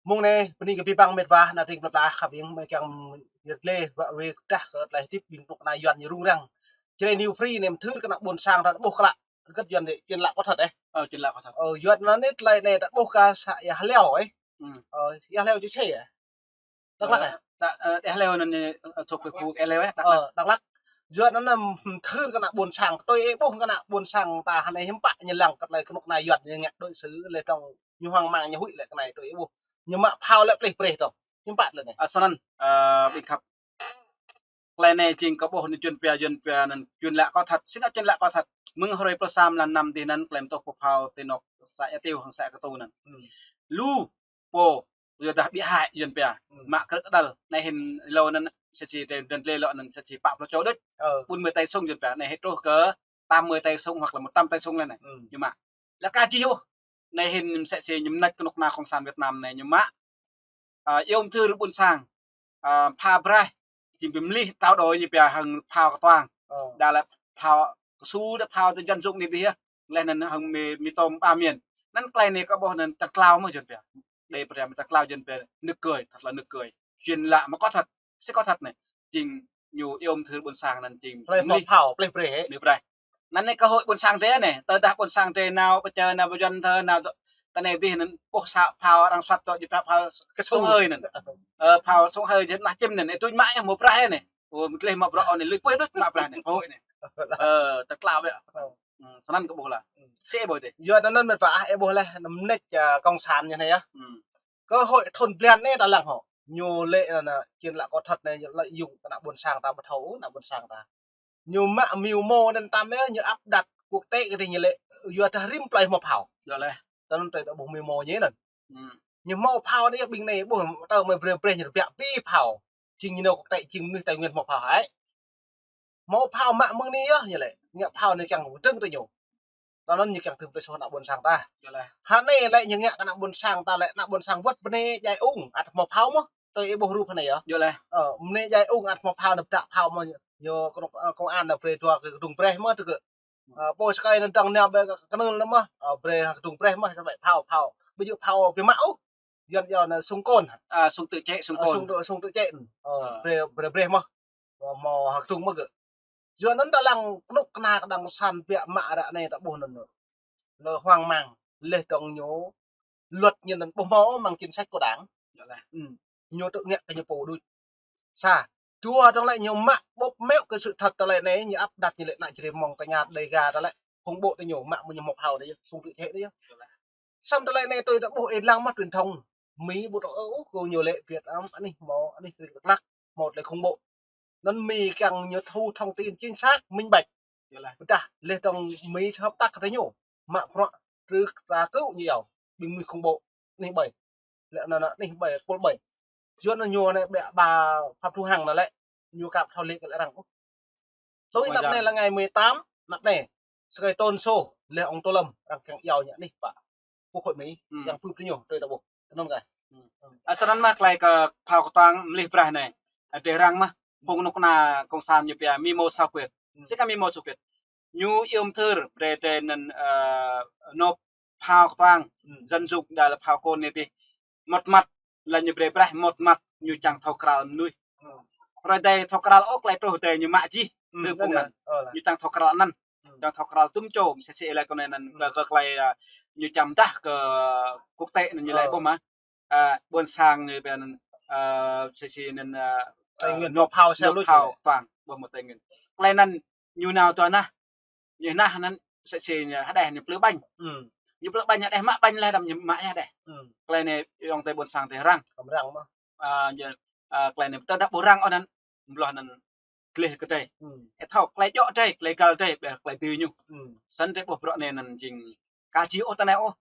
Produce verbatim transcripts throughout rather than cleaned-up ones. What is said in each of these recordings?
Mông anai, bơni kơ abih bang met wa, ană tring plơi pla khăp ing, mơi kiăng yơh lĕ, wă wĕ kơ tơlơi hơdip ƀing kơnuk kơna Yuan ñu rŭng răng. Jrai New Free anai mơthưr kơ ană ƀôn sang ta ƀuh klă. Hơget Yuan anai, Yuan lă kơ thot, ơ. Ơ, Yuan lă kơ thot. Ơ, Yuan anai tơlơi anai ta ƀuh kơ să Ia Hleo, ơ. Ơ, Ia Hleo či čê, ơ. Dak Lak, ơ. Ơ, ta, ơ, Ia Hleo anai, ơ, thuộc về khu Ia Hleo, ơ, Dak Lak. Ơ, Dak Lak. Yuan anai mơthưr kơ ană ƀôn sang, tui ih ƀuh kơ ană ƀôn sang ta hơnai hiư̆m pă ñu lăng kơ tơlơi kơnuk kơna Yuan ñu ngă đối xử lĕ tơ̆ng ñu hoang mang ñu huĭ lĕ kơ anai tui ih ƀuh. Ñu mă phao lĕ plih preh tơ̆ng. Hiư̆m pă lĕ anai. Ơ, snăn, ơ, ƀing khăp. Tơlơi anai jing kâo ƀuh anai Yuan pia, Yuan pia anăn Yuan lă kơ thot. Sĭt ngă Yuan lă kơ thot. Mơ̆ng hrơi pluh sa mlan năm dih anăn tơlơi mơtuh pô phao ti anôk să Ea Tiêu hăng să Ea Katu anăn. Lu pô, yua dah ƀiă hă Yuan pia. Mă krư̆ kơdăl. Anai hĭn lŏ anăn sĭt sĭt dơ̆ng lĕ lŏ anăn sĭt sĭt pă pluh čô đôč. Ƀun mươi tay súng Yuan pia. Anai hĭn truh kơ tám mươi tay súng hoặc là một trăm tay súng lĕ anai. Ñu mă. Lă kơ jih ôh. Anai hĭn msĕ si ñu mnêč kơnuk kơna Cộng sản Việt Nam anai ñu mă. Ơ, iâu mơthưr ƀôn sang. Ơ, phao braih. Jing bi mlih trao đổi ñu pia hăng phao kơtuang. Ơ. Dah lĕ phao kơsu dah phao tơ dân dụng anai dih yơh. Leh anăn hăng mì, mì tôm ba miền. Anăn tơlơi anai kâo ƀuh anăn čang klao mơ̆ Yuan pia. Đe pria mơ̆ čang klao Yuan pia. Nơ̆k gơi, thật là nơ̆k gơi. Yuan lă mă kơ thot. Sĭt kơ thot anai. Jing ñu iâu mơthưr ƀôn sang anăn jing tơlơi mlih. Phao, plih preh, hă? Plih preh. Anăn anai cơ hội ƀôn sang drei anai, tơdah ƀôn sang drei nao pơ čar nao pơ Yuan thơ nao tơ, tơ anai dih anăn, ƀuh să phao arăng suăt tơ, jing phao sông hơi anăn. Ơ, phao sông hơi jing nah čim anăn, ơ, tui mă yơh mâo preh anai. Ơ, mơ̆ tleh mă bruă anai, lui pui đôč mă preh anai, cơ hội anai. Ơ, ta klă wĕ. Ơ. Ơ, snăn kơ ƀuh lah. Ơ. Sĭt ih ƀuh dih. Yuan anăn met wa, ơ, ih ƀuh leh, anăn mnêč, ơ, Cộng sản ñu anai yơh. Ơ. Cơ hội thun blan anai ta lăng hŏ. Ñu lĕ anăn, Yuan lă kơ thot anai, ñu lợi dụng kơ ană ƀôn sang ta ƀu thâo, ană ƀôn sang ta. Ñu mă myu mô anăn tăm yơh, ñu áp đặt quốc tế kơ dih ñu lĕ, yua dah rĭm plơi hmâo phao. Yua leh. Tơnăn tui ta ƀuh myu mô ñu anăn. Ơ. Ñu hmâo phao anai yơh ƀing anai ƀuh tơ mơi brơi brơi ñu ƀiă pi phao. Jing ñu nao quốc tế jing mnuih Tây Nguyên hmâo phao hă. Hmâo phao mă mơ̆ng anai yơh ñu lĕ. Ngă phao anai kiăng dơ̆ng tơ ñu. Tơnăn ñu kiăng tơm tui soh ană ƀôn sang ta. Yua leh. Hơnai lĕ ñu ngă kơ ană ƀôn sang ta lĕ, ană ƀôn sang wơ̆t bơnai djai ung, ăt hmâo phao mơ̆. Tui ih ƀuh rup hơnai yơh. Yua leh. Ơ, bơnai djai ung ăt hmâo phao, ană pơdah phao mơ̆, ñu kơnuk, ơ, công an ană brơi dua kơ kơdŭng breh mơ̆ tơ kơ. Ơ, pô sơkai anăn dơ̆ng nao ƀơi kơnơ̆ng anăn mơ̆, ơ, brơi kơdŭng breh mơ̆, sampai phao, phao. Ƀu djơ̆ phao bi mă ôh. Yuan yua anăn súng côn. Ơ, súng tự chế, súng côn. Ơ, súng tự, súng tự chế. Ơ, brơi, brơi breh mơ̆. Ơ, mâo hơk kơdŭng mơ̆ gơ̆. Yua anăn ta lăng kơnuk kơna kơdăng săn biă mă ră anai ta ƀuh anăn. Lĕ hoang mang, leh dơ̆ng ñu, luật ñu anăn ƀu hmâo mơ̆ng chính sách của Đảng. Yua leh. Ơ. Ñu tŭ ngă kơ ñu pô đôč. Sa, dua dơ̆ng lĕ ñu mă bóp méo kơ sự thật tơlơi anai, ñu áp đặt ñu lĕ ană Jrai Mông tơña Đêga tơlơi khủng bố tơ ñu, mă mơ̆ ñu hmâo phao anai yơh, súng tự chế anai yơh. Yua leh. Săm tơlơi anai tui ta ƀuh ih lăng mă truyền thông. Mi ƀu tŭ ơ ôh kơ ñu lĕ Việt Nam anih hmâo, anih rĭng Dak Lak hmâo tơlơi khủng bố. Anăn Mi kiăng ñu thu thông tin chính xác, minh bạch. Yua leh. Pơdah, leh dơ̆ng Mi hợp tác kơ ñu. Mă bruă trư ta kơ ñu yơh. Ƀing mnuih khủng bố. Anih ƀai. Lĕ anăn anih ƀai, pôl ƀai. Yua anăn ñu anai ƀiă ba Phạm Thu Hằng anăn lĕ. Ñu kăp thâo lĕ kơ lĕ arăng. Tui anăp anai là ngày mười tám, anăp anai. Sơkai tôn sô, leh ông Tô Lâm, arăng kiăng iâu ñu anih pă. Quốc hội Mỹ, kiăng phưp tơ ñu, tui ta ƀuh. Tơnăn kơ. Ơ, snăn mơ̆ tơlơi kơ phao kơtuang mlih preh anai. Ơ, drei răng mơ̆, phung kơnuk kơna cộng sản ñu pia, Mi mâo sao quyết. Sĭt kơ Mi mâo sao quyết. Ñu iâu mơthưr, brơi drei anăn, ơ, nộp phao kơtuang, dân dụng dah lĕ phao côn anai dih. Một mặt là ñu brơi preh, một mặt ñu čang thâo kral mnuih. Hrơi adai thâo kral ôh tơlơi truh adai ñu mă jih. Ơ, ñu čang thâo kral anăn. Čang thâo kral tŭm čô, msĕ si lĕ kơ anai anăn, kơ, kơ tơlơi, ơ, ñu čang dah kơ quốc tế anăn ñu lĕ ƀuh mơ̆. Ơ, ƀôn sang ñu pia anăn, ơ, msĕ si anăn, ơ, Tây Nguyên, nộp phao, phao kơtuang, ƀuh mơ̆ Tây Nguyên. Tơlơi anăn ñu nao tơ nah, ñu nah anăn msĕ si ñu hơđeh ñu plư ƀañ. Ñu plư ƀañ hơđeh mă ƀañ leh đăm ñu mă hơđeh. Tơlơi anai ayŏng adei ƀôn sang drei răng. Ơ, ñu, ơ, tơlơi anai tơdah ƀu răng ôh anăn, ƀlŏh anăn gleh kơ drei. Ơ, thâo tơlơi djŏ drei, tơlơi găl drei, ƀiă tơlơi dưi ñu. Snăn drei ƀuh bruă anai anăn jing ka jih ôh tơ anai ôh.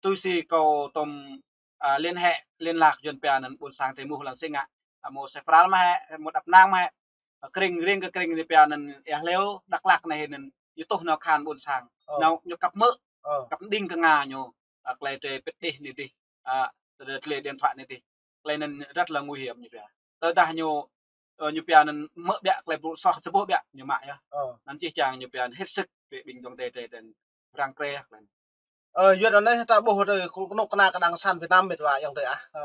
Tui si kâo tŭm, ơ, liên hệ, liên lạc Yuan pia anăn ƀôn sang drei mŭh lăng sĭt ngă. Ơ, mâo Sê Pral mơ̆ hĕ, mâo Đăp Nang mơ̆ hĕ. Ơ, krĭng, krĭng kơ krĭng anai pia anăn, ơ, hleo, Dak Lak anai anăn, ñu tuh nao kahan ƀôn sang. Nao, ñu kăp mơ̆, kăp đing kơ Nga ñu, ơ, tơlơi drei pĭt đih anai dih, ơ, tơlơi điện thoại anai dih. Tơlơi anăn rất là nguy hiểm ñu pia. Tơdah ñu, ơ, ñu pia anăn mơ̆ ƀiă tơlơi ƀu soh sa boh ƀiă ñu mă yơh. Anăn jih jang ñu pia anăn hết sức, brơi ƀing ayŏng adei drei, drei răng kreh, tơlơi anăn. Ơ, Yuan anai ta ƀuh tơ kơnuk kơna kơ đảng cộng sản Việt Nam mĕt wa ayŏng adơi ah. Ơ,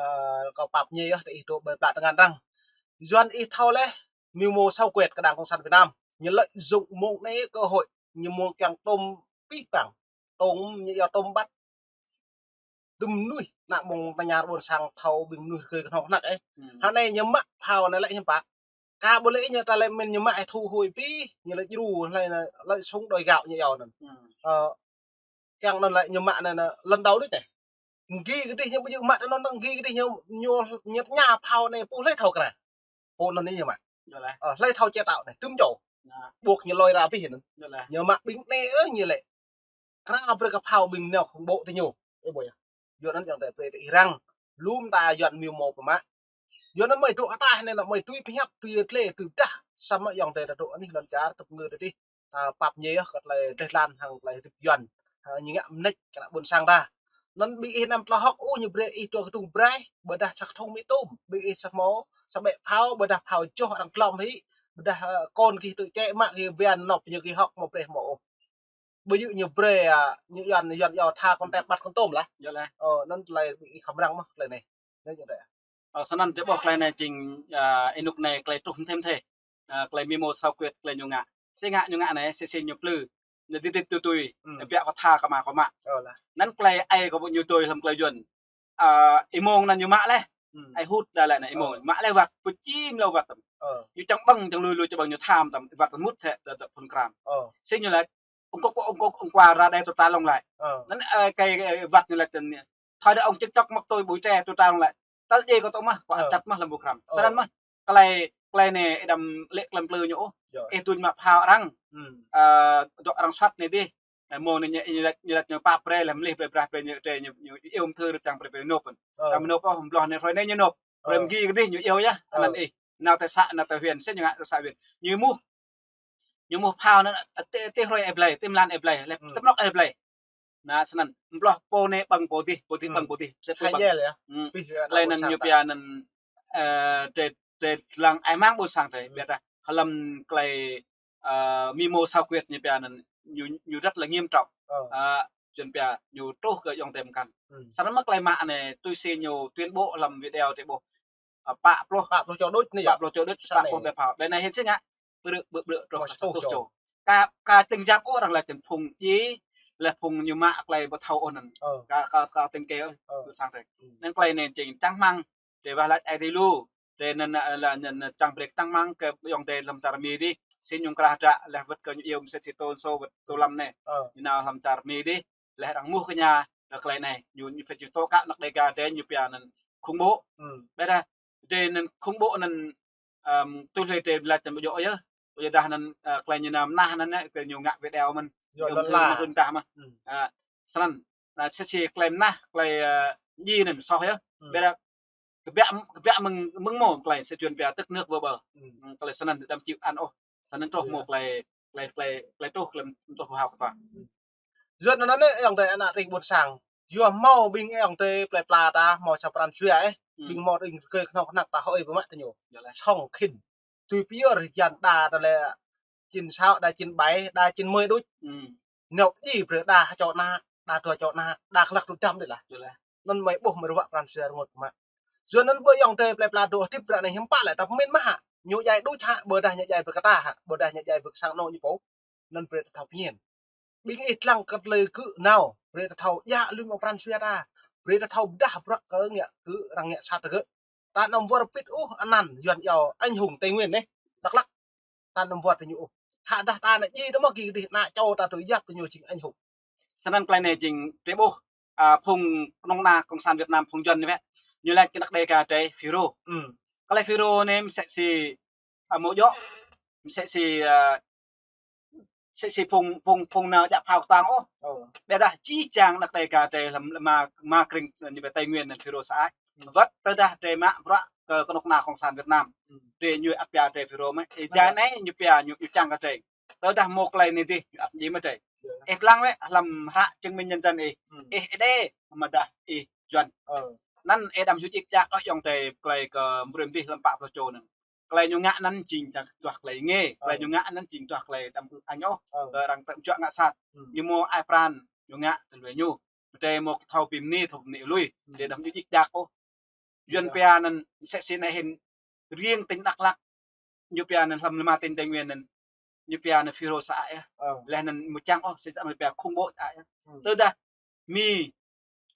kâo pap ñe yơh tơ ih dŏ ƀơi pla tơngan arăng. Yuan ih thâo laih, mưu mô xảo quyệt kơ đảng cộng sản Việt Nam. Ñu lợi dụng mông anai cơ hội, ñu mông kiăng tôm pih pang, tôm ñu yua tôm ƀăt. Dŭm mơnuih, ană mông tơña ƀôn sang thâo ƀing mơnuih rơgơi kơnuk kơna eh. Hmm. Hă anai ñu mă phao anai lĕ hiư̆m pă. Ka ƀu lĕ ñu ta lĕ mĭn ñu mă ih thu hui pih, ñu lĕ djru, lĕ, lĕ súng đôi gạo ñu yua anŭn. Hmm. Ơ, kiăng anŭn lĕ ñu mă anŭn, anŭn, lŏn đâo đôč anai. Gĭ kơ dih ñu ƀu djơ̆ mă tơ anŭn, gĭ kơ dih ñu, ñu, ñu tơña phao anai pô hlơi thâo krăn. Pô anŭn anai ñu mă. Yơh lah. Ơ, hlơi thâo chế tạo anai, tŭm čô. Nah. Ƀuh ñu lơi ra pih anŭn. Yơh lah. Ñu mă ƀing anai ơ ñu lĕ. Krăn brơi kơ phao ƀing nao khủng bố tơ ñu. Ơ ƀuh yơh. Yua anŭn ayŏng adơi brơi tơ ih arăng. Lŏm ta Yuan mưu mô pơmă. Yua anŭn mơi dŏ ataih anai, anŭn mơi tui pơhiăp, tui tlê, tui pơdah. Samơ̆ ayŏng adơi ta dŏ anih lŏn čar, tơpơngư tơ dih. Ta pap ñe yơh kơ tơlơi dleh dlan hăng tơlơi hơdip Yuan. Ha, ñu ngă mơneč kơ ană ƀôn sang ta. Anŭn ƀing ih anăm tơlơi hơ̆k ôh ñu brơi ih dua kơdung braih, ƀôdah sa kơthŭng mì tôm, ƀing ih sa hmâo, sa ƀĕ phao, ƀôdah phao joh arăng glŏm hĭ, ƀôdah, ơ, kŏn gih tŭ čĕ mă gih biă nop ñu gih hơ̆k hmâo brơi hmâo ôh. Ƀu djơ̆ ñu brơi, ơ, ñu Yuan, Yuan yua tha kŏn tĕp ƀăt kŏn tôm lah. Yơh lah. Ơ, anŭn tơlơi ƀing ih khŏm răng mơ̆ tơlơi anai. Anai ayŏng adơi. Ơ, snăn drei ƀuh tơlơi anai jing, ơ, ênuk anai tơlơi truh mơthê mơthê. Ơ, tơlơi mưu mô xảo quyệt tơlơi ñu ngă. Si ngă ñu ngă anai, si si ñu plư. Ñu dih dih tui tui. Hmm. Biă kơ tha kơ mă kơ mă. Ơ lah. Anŭn tơlơi ai kơ ƀu ñu tui hlăm tơlơi Yuan. Ơ, ih mông anŭn ñu mă laih. Hmm. Ai hŭt đa lĕ anai, ih mông. Ơ. Mă laih wăt, pơčim lŏ wăt tăm. Ơ. Ñu čang ƀơ̆ng, čang lui lui čang ƀơ̆ng ñu tham tăm, wăt tăm mŭt hĕ, tơ, tơ phun kram. Ơ. Si ñu laĭ, ông cốc, ông cốc, ông qua ra đây tôi trả lòng lại. Ơ. Anŭn, ơ, kơ, kơ, wăt ñu laĭ tơ anai. Thôi đây ông chức trách mất tôi buổi trưa tôi trả lòng lại. Tơl djai kơ tŏ mơh, kơ Ơ. Čăt mơh hlăm bu kram. Ơ. Snăn mơh, tơlơi, tơlơi anai ih đăm lĕ klăm plư ñu ôh. Yơh. Ih tuñ mă phao arăng. Hmm. Ơ, dŏ arăng suăt anai dih. Anai mông anai ñu, ñu laĭ, ñu laĭ ñu pap brơi lăm lih brơi brah brơi ñu, brơi ñu, ñu iâu mơthưr čang brơi brơi nộp. Ơ. Đăm nộp ôh, mbloh anai hrơi anai ñu nộp. Ơ. Brơi mgi kơ dih ñu iâu yơh, Ơ. Anăn ih. Nao tơ xã, nao tơ huyện, si ñu ngă tơ xã huyện. Ñu êmuh Ñu êmuh phao anŭn, ơ, tơ, tơ hrơi ih blơi, tơ mlan ih blơi, lĕ Hmm. tơ mnŏk ih blơi. Anŭn snăn, mbloh pô anai ƀơ̆ng pô dih, pô dih Hmm. ƀơ̆ng pô dih, sĕt pô Hai ƀơ̆ng. Jel yơh. Hmm. Pih, ơ, Tơlơi anŭn ñu pia anŭn, ơ, drei, drei lăng ai mang ƀôn sang drei, Hmm. biă dah hlăm tơlơi, ơ, mưu mô xảo quyệt ñu pia anŭn, ñu, ñu rất là nghiêm trọng. Ơ. Ơ, Yuan pia ñu truh kơ ayŏng adơi mơkăn. Hmm. Snăn mơ̆ tơlơi mă anai, tui si ñu tuyên bố hlăm video drei ƀuh. Ơ, pă pluh. Pă pluh čô đôč anai yơh. Pă pluh čô đôč, Sa pă pluh anai. Ƀĕ phao. Ƀĕ anai hĭn si ngă. Brư̆, brư̆, brư̆, truh Ƀôh kơ sa pă pluh čô. Čô. Ka, ka tĭng yap ôh arăng laĭ čen phung djai, laih phung ñu mă tơlơi ƀu thâo ôh anŭn. Ơ. Ka, ka, ka tĭng kơ ôh, Ơ. ƀôn sang drei. Hmm. Anŭn tơlơi anai jing čang hmăng. Drei wah laĭ ai dih lu. Drei anŭn, ơ, laĭ anŭn, anŭn čang brơi čang hmăng kơ ayŏng adơi hlăm čar Mi dih. Si ñu krah dră laih wơ̆t kơ ñu iâu mơsĕt si Tôn Sô wơ̆t Tô Lâm anai. Ơ. Ñu nao hlăm čar Mi dih. Laih arăng êmuh kơ ñu, ơ, tơlơi anai, ñu, ñu phet ñu tố cáo anak Đêga drei ñu pia anŭn khủng bố. Hmm. Ƀĕ dah, drei anŭn khủng bố anŭn, ơm, tui hlue drei laĭ tăm ƀu djơ̆ yơh. Ƀu djơ̆ dah anŭn, ơ, tơlơi ñu nao mơnah anŭn, ơ, tơlơi ñu ngă video mơ̆n. Yơh, ñu lŏn ưm la. Thâo mơ̆n tah mơh. Hmm. Ơ, snăn, ơ, si si tơlơi mơnah, tơlơi, ơ, djai anŭn soh yơh. Hmm. Ƀĕ dah, kbiă, kbiă mơ̆ng, mơ̆ng mông tơlơi si Yuan pia tức nước vỡ bờ. Hmm. Hmm, tơlơi snăn đăm chịu ăn ôh. Snăn truh Yơh. Mông tơlơi, tơlơi, tơlơi, tơlơi truh tơlơi truh hao kơ ta. Hmm. Yuan anŭn anai, ayŏng adơi ană tring ƀôn sang. Yua hmâo ƀing ayŏng adơi plơi pla ta hmâo sa pran jua eh. Hmm. Ƀing hmâo tring rơgơi kơnuk kơna ta hơi pơmă tơ ñu. Yơh lah. Song khĭn. Tui pơyơr yan đa tơlơi čin sao, đa čin ƀai, đa čin mơi đôč. Hmm. Nao djai brơi đa čô ană, đa dua čô ană, đa klăk dua dăm đôč lah. Yơh lah. Anŭn mơi ƀuh mơi ruă pran jua rơngot pơmă. Yua anŭn ƀơi ayŏng adơi plơi pla dŏ hơdip ră anai hiư̆m pă lĕ ta pơmĭn mơh hă. Ñu djai đôč hă, ƀôdah ñu djai brơi kơ ta hă, ƀôdah ñu djai brơi kơ sang anŏ ñu pô. Anŭn brơi ta thâo pơmĭn. Ƀing ih lăng kơ tơlơi gơ̆ nao, brơi ta thâo djă lui mơ̆ng pran jua ta. Brơi ta thâo pơdah bruă kơ ngă gơ̆ arăng ngă sat tơ gơ̆. Ta anăm wơr bĭt ôh anăn Yuan iâu anh hùng Tây Nguyên anai. Đắk Lắk. Ta anăm wơr tơ ñu ôh. Khă dah ta ană djai tơ mơ̆ gih dih ană čô ta tui yap tơ ñu jing anh hùng. Snăn tơlơi anai jing drei ƀuh, ơ, phung kơnuk kơna cộng sản Việt Nam phung Yuan anai wĕ. Ñu laĭ kơ anak Đêga drei FULRO. Hmm. Tơlơi FULRO anai mơsĕt si, ơ, mơ̆ djơ̆, mơsĕt si, ơ, mơsĕt si phung, phung, phung nao djă phao kơtuang ôh. Ơ. Ƀĕ dah jih jang anak Đêga drei hlăm, hlăm ma, ma krĭng, ơ, ñu pia Tây Nguyên anŭn FULRO sơăi. Hmm. Wơ̆t tơdah drei mă bruă kơ kơnuk kơna cộng sản Việt Nam. Hmm. Drei ñu ăt pia drei FULRO mơ̆n. Ơ. Ih djai anai ñu pia ñu, ñu čang kơ drei. Tơdah mơ̆ tơlơi anai dih, ñu ăt djai mơ̆ drei. Yơh. Ih lăng wĕ hlăm hră chứng minh nhân dân ih. Hmm. Ih Êđê, mơ̆ dah ih Yuan. Ơ. Anăn ih đăm hiu djik djak ôh ayŏng adơi tơlơi kơ mrưm dih hlăm pă pluh čô anŭn. Tơlơi ñu ngă anăn jing čang duah tơlơi ngê. Tơlơi Ơ. Ñu ngă anăn jing duah tơlơi đăm kơ añ ôh. Ơ. Kơ arăng tơm juă ngă sat. Hmm. Ñu mơ̆ ai pran, ñu ngă tơlơi ñu. Drơi mơ̆ thâo pim ni, thâo pim ni lui. Drơi đăm djik djak ôh. Yuan pia anŭn sĕ si anai hĭn riêng tỉnh Đắk Lắk. Ñu pia anŭn hlăm lima tỉnh Tây Nguyên anŭn. Ñu pia anŭn FULRO sa ai. Laih anŭn mơ̆ čang ôh, sĕ si anŭn pia khủng bố sa ai. Tơdah Mi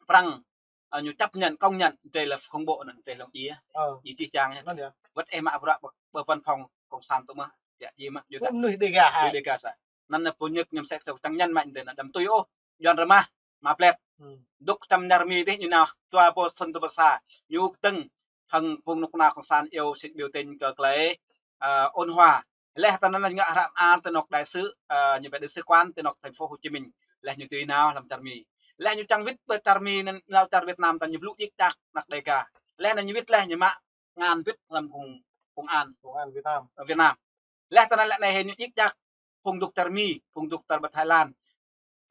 Prăng, a, ñu chấp nhận, công nhận, drơi lĕ khủng bố anŭn, drơi lĕ ia. Ia čih čang ia. Wơ̆t ih mă bruă ƀơ, ƀơ văn phòng cộng sản tŭ mơ̆. Ia, ia mă, ñu ta. Mơnuih Đêga hai. Đêga sa. Anŭn anai pô ñu ñu sĕ sĕ tăng nhân mạnh drơi anŭn đăm tui ôh. Yuan rơmah, mă blet. Dŏ čăm ñar Mi dih ñu nao, tua pô thun tơ pơ sa. Ñu kơtơ̆ng, hăng phung nŭk na cộng sản iâu sĭt biểu tình kơ tơlơi, a, ôn hòa. Laih tơ anŭn lĕ ngă hră mơar tơ anŏ đại sứ, a, ñu pia đại sứ quán tơ anŏ thành phố Hồ Chí Minh. Laih ñu tui nao hlăm čar Mi. Laih ñu čang wĭt ƀơi čar Mi anŭn nao čar Việt Nam tơ ñu blŭ djik djak anăk Đêga. Laih anŭn ñu wĭt laih ñu mă ngăn wĭt hlăm công, công an. Công an Việt Nam. Việt Nam. Laih tơ anŭn lĕ anai hĭn ñu djik djak phung dŏ čar Mi, phung dŏ čar ƀơi Thái Lan.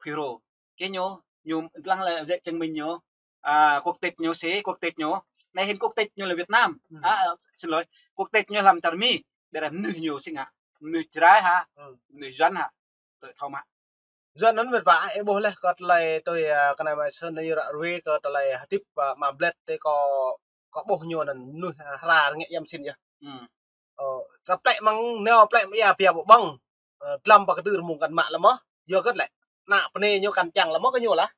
FULRO. Kơ ñu, ñu lăng lĕ giấy chứng minh ñu, a, quốc tịch ñu sĭ, quốc tịch ñu. Anai hĭn quốc tịch ñu lĕ Việt Nam. A, xin lỗi, quốc tịch ñu hlăm čar Mi. Ƀiădah mơnuih ñu sĭ ngă. Mơnuih Jrai hă? Mơnuih Yuan hă? Tui thâo mă. Yuan anŭn mĕt wa, ih ƀuh laih kơ tơlơi tui, a, kơ anai mai sơ̆ anai ră ruai kơ tơlơi hơdip, a, mă blet tơ kơ, kơ ƀuh ñu anŭn mơnuih, a, hra rơngiă yăm sĭn yơh. Ơ, kơ plĕ mơ̆ng nao plĕ mơ̆ng ia pia ƀu ƀơ̆ng. Ơ, dlăm pă kơdư rơmung kăn mă lăm mơ̆. Yua kơ lĕ. Anăk pơnê ñu kăn čang lăm mơ̆ kơ ñu lah.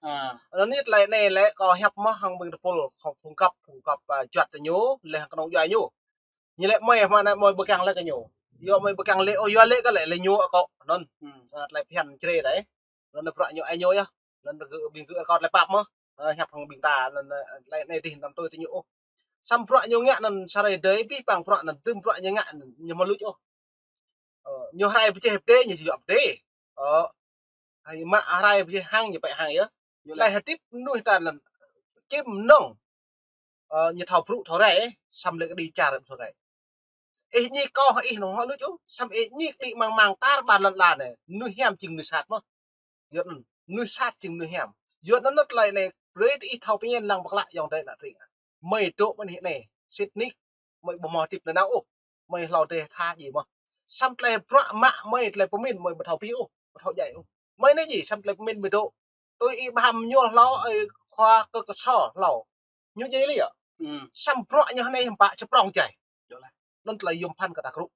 Anŭn anai tơlơi anai lĕ kơ hiăp mơ̆ hăng ƀing tơpul, hăng phung kăp, phung kăp, a, juăt tơ ñu, laih hăng kơnơ̆ng djuai ñu. Ñu lĕ mơi hmâo anai mơi ƀơkăng lĕ kơ ñu. Yua mơi ƀơkăng lĕ, ơ, yua lĕ kơ lĕ, lĕ ñu akŏ. Anŭn. A, tơlơi phiăn čre đơi. Anŭn bruă ñu ai ñu yơh. Anŭn gơ̆ ƀing gơ̆ rơkâo tơlơi pap mơ̆. A, hiăp hăng ƀing ta, anŭn, a, tơlơi anai dih anăm tui tơ ñu ôh. Samơ̆ bruă ñu ngă anŭn sa hrơi đơi abih bang bruă anŭn, tơm bruă ñu ngă anŭn, ñu mơluč ôh. Ơ, ñu hrai pơjeh pơdê, ñu či yua pơdê. Ơ, hai mă hrai pơjeh hăng, ñu pĕ hăng yơh. Ñu laih hơdip mơnuih ta anŭn, čim mơnơ̆ng. Ơ, ñu thâo brŭ thâo rai, samơ̆ lĕ kơ đĭ čar thâo rai. Ih ñi kơ ih nŏ hơluč ôh, samơ̆ ih ñi kơ đĭ mang mang tar ƀar lŏn ala anai. Mơnuih hiam jing mơnuih sat mơ̆. Yua anŭn, mơnuih sat jing mơnuih hiam. Yua anŭn tơlơi anai, brơi tơ ih thâo pơñen lăng pơklă yŏng drơi anăk tring. Mơi dŏ mơ̆n hĭ anai, sĭt nik, mơi ƀu hmâo hơdip nanao ôh. Mơi hlâo dêh tha djai mơ̆. Samơ̆ tơlơi bruă mă mơi tơlơi pơmĭn mơi ƀu thâo pĭ ôh, ƀu thâo djai ôh. Mơi anai djai, samơ̆ tơlơi pơmĭn mơi dŏ. Tui ih ƀu hăm ñuôl hlâo, ơi khua kơ kơsô hlâo. Ñu djai lĕ yơh. Samơ̆ bruă ñu anai hơmpă čơprong djai. Anŭn tơlơi yôm phăn kơ ta krŭ.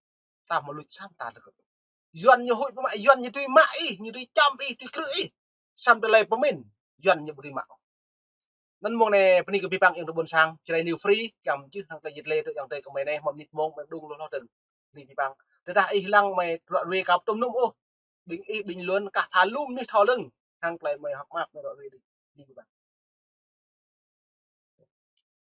Ta mơluč samơ̆ ta lơkơ̆. Yuan ñu huĭ pơmă, Yuan ñu tui mă ih, ñu tui čăm ih, tui krư̆ ih. Samơ̆ tơlơi pơmĭn, Yuan ñu ƀu tui mă. Anŭn mơ̆ng anai bơni kơ abih bang yŏng adơi ƀôn sang, Jrai New Free, kiăng mơčih hăng tơlơi jit lĕ tơ yŏng adơi kơ mơi anai, hmâo mơnit mông, mơi đung lu hloh dơ̆ng. Bơni abih bang. Tơdah ih lăng mơi ră ruai kâo tơm nŭm ôh. Ƀing ih ƀing Yuan kah pha lŭm mơnuih thâo lơ̆ng. Hăng tơlơi mơi hŏk mơak mơi ră ruai dih. Bơni abih bang.